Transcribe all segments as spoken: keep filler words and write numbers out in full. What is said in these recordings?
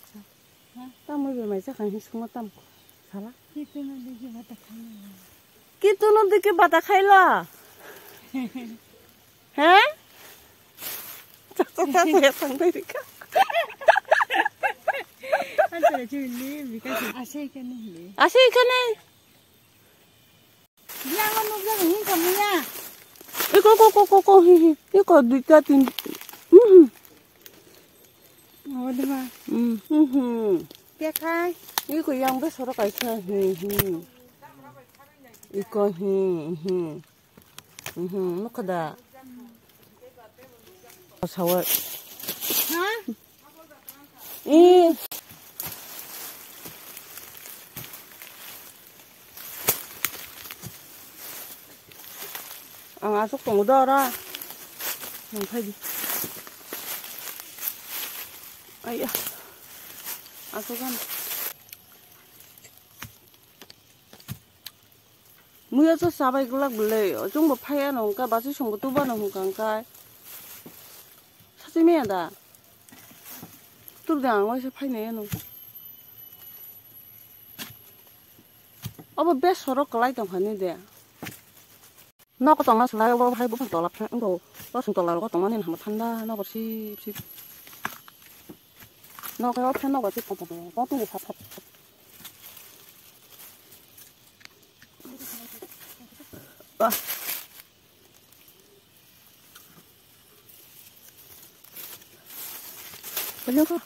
Acha. Ha? Tamo be mai jakha hin sungo tam sala. Kituno dikhe bata khailo. Kituno dikhe bata khailo. He? Chak chak chak ya thang dai rika. Acha chuli bika. Asai kane hili. Asai kane. Biang nukjak hin samung ya. Iko ko ko ko ko hi hi. Iko duita tin. Mhm. Oh, dema. Mhm. Tekhai. Iko yang be soro kaisa hi hi. Iko hi hi. Mhm. Nukada. Sawa. Ha? Ih. Ang aswk tongo do oro. Nang phai di. Aiya. Aswk ano. Muya cha chabai glak bwlwi, chwngbo phai ano hwnka, bachwi songbo tubano hwnka hwnkai. Sachi maya da? Tur de ang waisa phainai ano. Obo bes sorok kwlai tongkha ni de. Nogo tongna swlai obo hai buphang tola phe wngkho. Bosong tola rogo tongmani hamo thanda nogo sip sip. Nogo o phe nogo sip pom pom pom pom tong sa thap. Ah. Belum kok.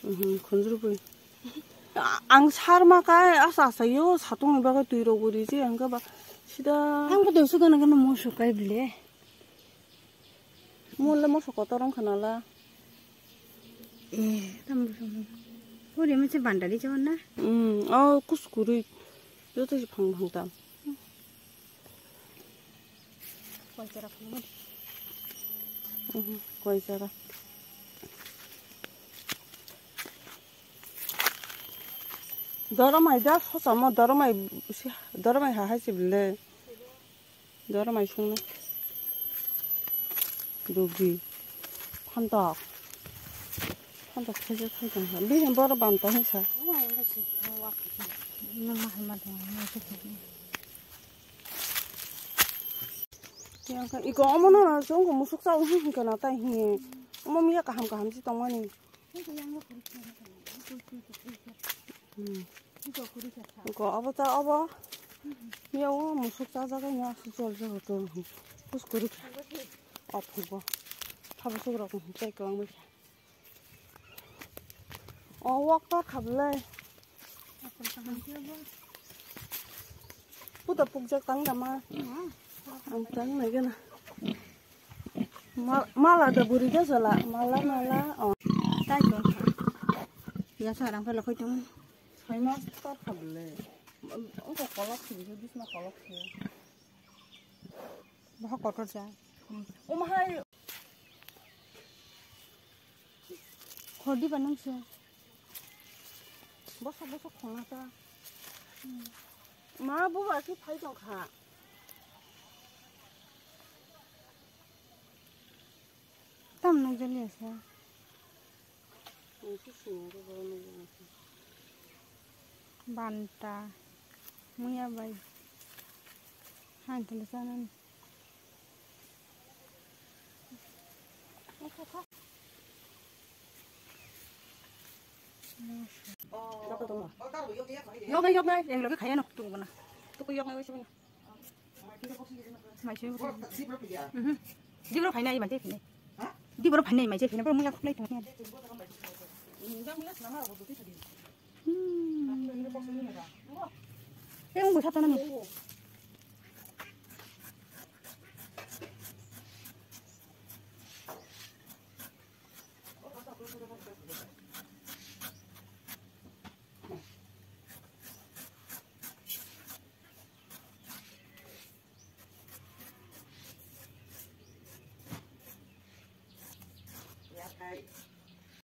Mhm, khunjurui. A-, ang sarma kai asa asa yo satung ni bagwi twi rok bo riji ang ba sida. Ang bo dosu gana gana moso kai bile. Mo le moso kotor wng khana la. Eh, tam bo song. Puri mo se bandari jawan na? Hmm, oh, kuskuri. Joto si phang phang tam. Koi chara phang mo. Mhm, koi chara. Doromai da sosa mo doromai si doromai ha hai si bile. Doromai sung no. Dubi. Phantok. Phantok khaijak khaijak ha. Bini boro banta hinsa. Iko omo no chwng musuk chao hin hin kana tai hin. Omo miya kaham kaham si tongmani. Hmm. Ko obo ta obo. Miya o musuk chajak ya si jol jol to. Kuskuri. Aphugo. Thabo sugrok chai kwlangma. O wak ta khablai. Puta pukjak tang dama. Ang tang nai gana. Ma-, mala da buri ga jala. Mala, mala. Oh. Tai to. Ya sarang phela khoi tong. Sai mas ta khablai. Ongko kolok si, bisma kolok si. Boha kotor ja. Omo hai. Khordi ba nung se. Bosok bosok khona ta. Ma buba ki phai tong kha. Tam nung jali asa. Banta. Muya bai. Hai tele sanan. Yoknai, yoknai, yang lagi kaya nok tu mana. Tu yoknai wes mana. Mai sui. Mhm. Di boro phainai mai je phinai. Di boro phainai mai je phinai, boro muya khuklai tong. Hmm. Yang busa tanam.